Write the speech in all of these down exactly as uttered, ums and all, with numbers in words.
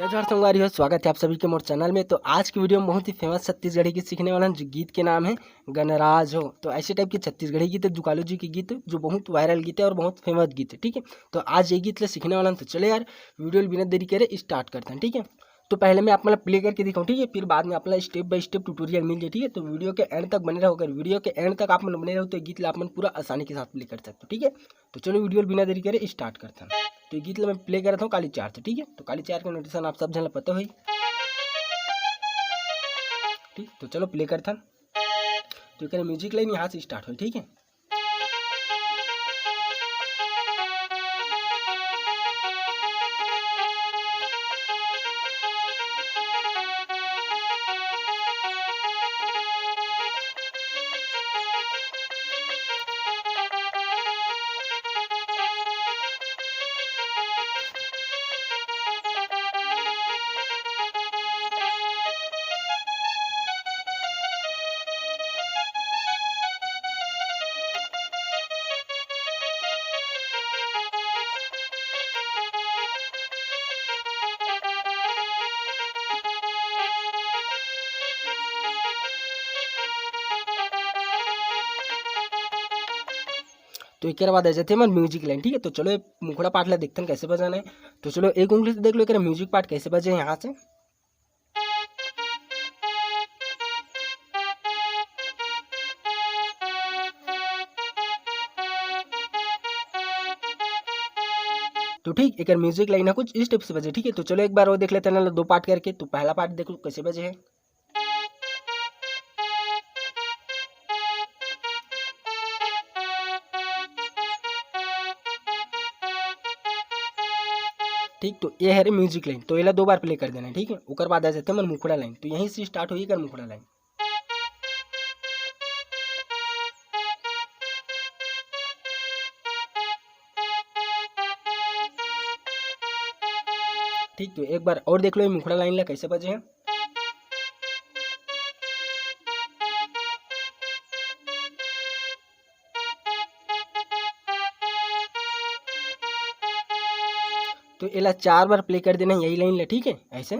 जोहार संगवारी हो, स्वागत है आप सभी के मोर चैनल में। तो आज की वीडियो में बहुत ही फेमस छत्तीसगढ़ी गीत सीखने वाला हन, जो गीत के नाम है गणराज हो। तो ऐसे टाइप के छत्तीसगढ़ी गीत है, जुकालू जी के गीत, जो बहुत वायरल गीत है और बहुत फेमस गीत है, ठीक है। तो आज ये गीत ला सीखने वाला हन। तो चले यार, वीडियो ला बिना देरी करे स्टार्ट करते हैं, ठीक है। तो पहले मैं आप मन ला प्ले करके दिखाऊँ, ठीक है, फिर बाद में आप मन ला step by step tutorial मिल जाए, ठीक है। तो वीडियो के एंड तक बने रहो, अगर वीडियो के एंड तक आप मन बने रहो तो ये गीत ला आप मन पूरा आसानी के साथ प्ले कर सकते हो, ठीक है। तो चलो वीडियो ला बिना देरी करे स्टार्ट करते हैं। तो ये गीत ला मैं प्ले करता हूँ काली चार से, ठीक है। तो काली चार का नोटेशन आप सब झन ला पता होही, ठीक। तो चलो प्ले करते हैं। तो एक म्यूजिक लाइन यहाँ से स्टार्ट हो, ठीक है। तो एकर बाद आ जाते हैं हमर म्यूजिक लाइन, ठीक है। तो चलो ये मुखड़ा पार्ट ला देखते हैं कैसे बजाना है। तो चलो एक उंगली से देख लो एक म्यूजिक पार्ट कैसे बजे है यहाँ से। तो ठीक एक म्यूजिक लाइन है कुछ इस टाइप से बजे, ठीक है। तो चलो एक बार वो देख लेते हैं ना दो पार्ट करके। तो पहला पार्ट देख लो कैसे बजे है। ठीक, तो ये है रे म्यूजिक लाइन, तो एला दो बार प्ले कर देना है, ठीक है। ओकर बाद आ जाते हैं हमर मुखड़ा लाइन, तो यहीं से स्टार्ट होगी कर मुखड़ा लाइन। ठीक, तो एक बार और देख लो ये मुखड़ा लाइन ला कैसे बजे हैं। तो एला चार बार प्ले कर देना है यही लाइन ला, ठीक है, ऐसे।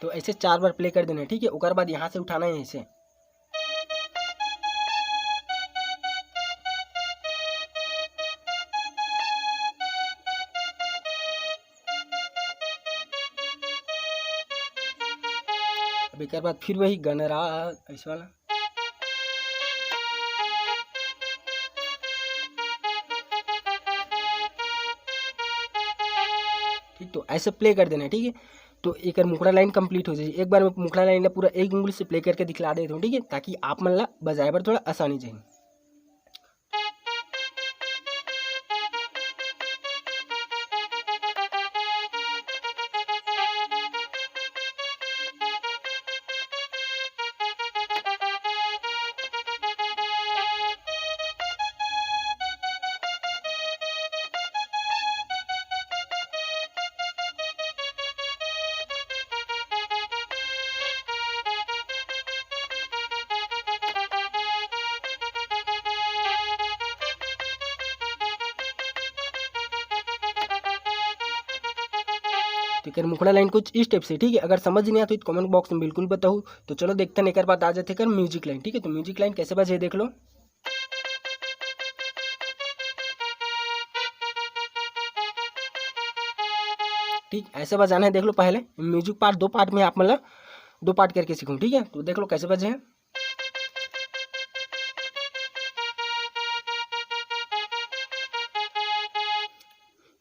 तो ऐसे चार बार प्ले कर देना है, ठीक है। ओकर बाद यहाँ से उठाना है ऐसे। अब एक बार फिर वही गणराज ऐसे वाला। ठीक, तो ऐसे प्ले कर देना है, ठीक है। तो एक मुखड़ा लाइन कंप्लीट हो जाए। एक बार मैं मुखड़ा लाइन ला पूरा एक उंगली से प्ले करके दिखला देता हूँ, ठीक है, ताकि आप मन ला बजाए बर थोड़ा आसानी जाए। तो एकर मुखड़ा लाइन कुछ इस टाइप से, ठीक है। अगर समझ नहीं आता तो कमेंट बॉक्स में बिल्कुल बताओ। तो चलो देखते हैं, एकर बाद आ जाते कर म्यूजिक लाइन, ठीक है। तो म्यूजिक लाइन कैसे बजे देख लो। ठीक, ऐसे बजाना है, देख लो। पहले म्यूजिक पार्ट दो पार्ट में आप मतलब दो पार्ट करके सीखूँ, ठीक है। तो देख लो कैसे बजे हैं।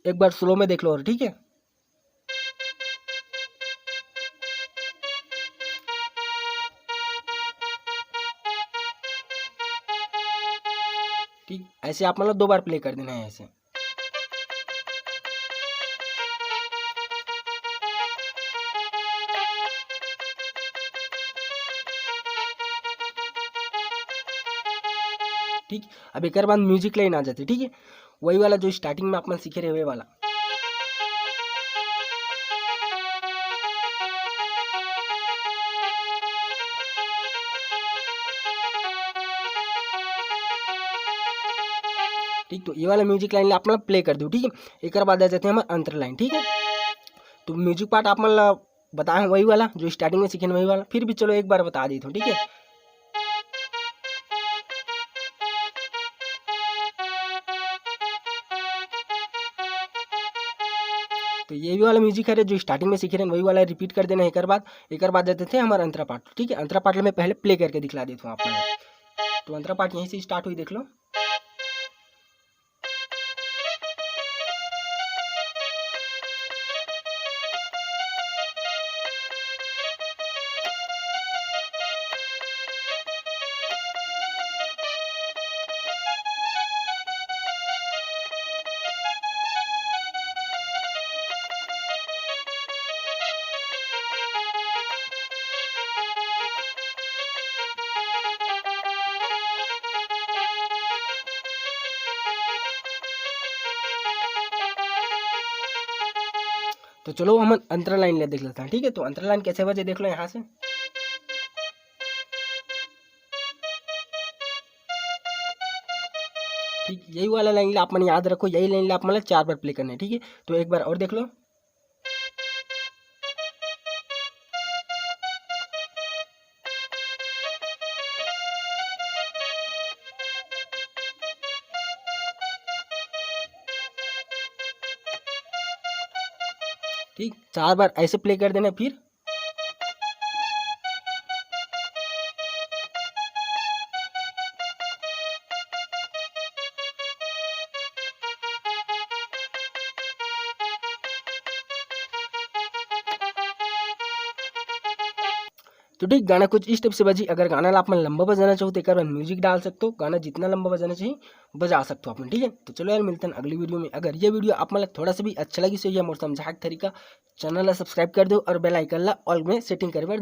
एक बार स्लो में देख लो और, ठीक है। ठीक, ऐसे आप मतलब दो बार प्ले कर देना है ऐसे। ठीक, अब एक बार म्यूजिक लाइन आ जाती है, ठीक है, वही वाला जो स्टार्टिंग में आप मन सीखे रहे, वही वाला। ठीक, तो ये वाला म्यूजिक लाइन ला आप मन ला प्ले कर दो, ठीक है। एक बार आ जाते हैं हमारे अंतरा लाइन, ठीक है। तो म्यूजिक पार्ट आप मन ला बताए हैं वही वाला, जो स्टार्टिंग में सीखे हैं वही वाला, फिर भी चलो एक बार बता देता हूँ, ठीक है। तो ये भी वाला म्यूजिक है जो स्टार्टिंग में सीखे हैं वही वाला रिपीट कर देना है। एक बार, एक बार जाते थे हमारा अंतरा पार्ट, ठीक है। अंतरा पार्ट में पहले प्ले करके दिखला देता हूँ आप लोग। तो अंतरा पार्ट यहीं से स्टार्ट हुई, देख लो। तो चलो हम अंतरा लाइन ले देख लेते हैं, ठीक है। तो अंतरा लाइन कैसे बजे देख लो यहाँ से, ठीक, यही वाला लाइन आप मन याद रखो, यही लाइन आप मन चार बार प्ले करना है, ठीक है। तो एक बार और देख लो, ठीक, चार बार ऐसे प्ले कर देना। फिर तो ठीक, गाना कुछ इस टाइप से बजी। अगर गाना ला आप मन लंबा बजाना चाहो तो एक बार म्यूजिक डाल सकते हो, गाना जितना लंबा बजाना चाहिए बजा सकते हो आप मन, ठीक है। तो चलो यार, मिलते हैं अगली वीडियो में। अगर ये वीडियो आप मन ला थोड़ा सा भी अच्छा लगी सो या मोर समझा के तरीका, चैनल ला सब्सक्राइब कर दो और बेल आइकन ला ऑल में सेटिंग करे बर